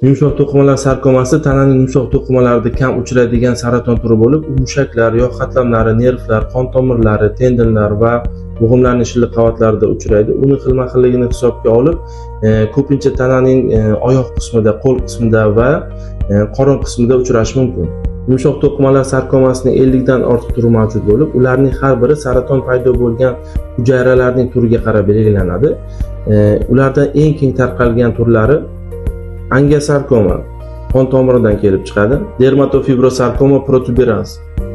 Yumshoq to'qimalar sarkomasi tananing yumshoq to'qimalarida kam uchraydigan saraton turi bo'lib, u mushaklar, yog' qatlamlari, nervlar, qon tomirlari, tendonlar va bo'g'imlarning shilliq qavatlarida uchraydi. Uni xilma-xilligini hisobga olib, ko'pincha tananing oyoq qismida, qo'l qismida va qorin qismida uchrashi mumkin. Yumshoq to'qimalar sarkomasining 50 dan ortiq turi mavjud bo'lib, ularning har biri saraton paydo bo'lgan hujayralarning turiga qarab belgilanadi. Ulardan eng keng tarqalgan turlari: angiosarkoma qon tomiridan kelib chiqadi, dermatofibrosarkoma protuberans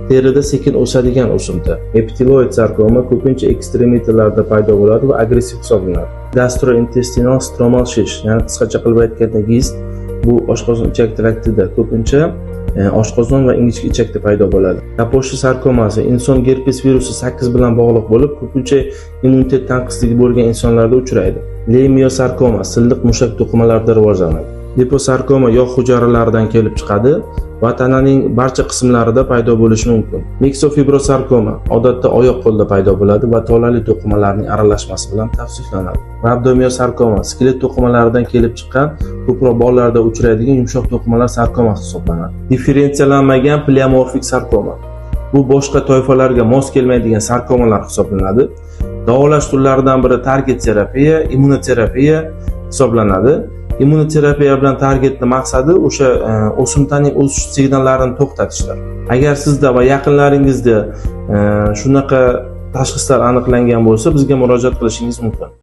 terida sekin o'sadigan o'simta, epiteloid sarkoma ko'pincha ekstremitalarda paydo bo'ladi va agressiv hisoblanadi. Gastrointestinal stromal shish, ya'ni qisqacha qilib aytganda GIST, bu oshqozon ichak traktida, ko'pincha oshqozon va ingichka ichakda paydo bo'ladi. Kaposhi sarkomasi inson gerpes virusi 8 bilan bog'liq bo'lib, ko'pincha immunitet tanqisligi bo'lgan insonlarda uchraydi. Leimiosarkoma silliq mushak to'qimalarida rivojlanadi. Liposarkoma yog' hujayralaridan kelib chiqadi va tananing barcha qismlarida paydo bo'lishi mumkin. Miksofibrosarkoma odatda oyoq qo'lda paydo bo'ladi va tolali to'qimalarning aralashmasi bilan tavsiflanadi. Rabdomiosarkoma skelet to'qimalaridan kelib chiqqan, ko'proq bolalarda uchraydigan yumshoq to'qimalar sarkomasi hisoblanadi. Differensiyalanmagan pleomorfik sarkoma bu boshqa toifalarga mos kelmaydigan sarkomalar hisoblanadi. Davolash turlaridan biri target terapiya, immunoterapiya hisoblanadi. Immunoterapiya bilan targetni maqsadi o'sha o'simtaning o'sish signallarini to'xtatishdir. Agar sizda va yaqinlaringizda shunaqa tashxislar aniqlangan bo'lsa, bizga murojaat qilishingiz mumkin.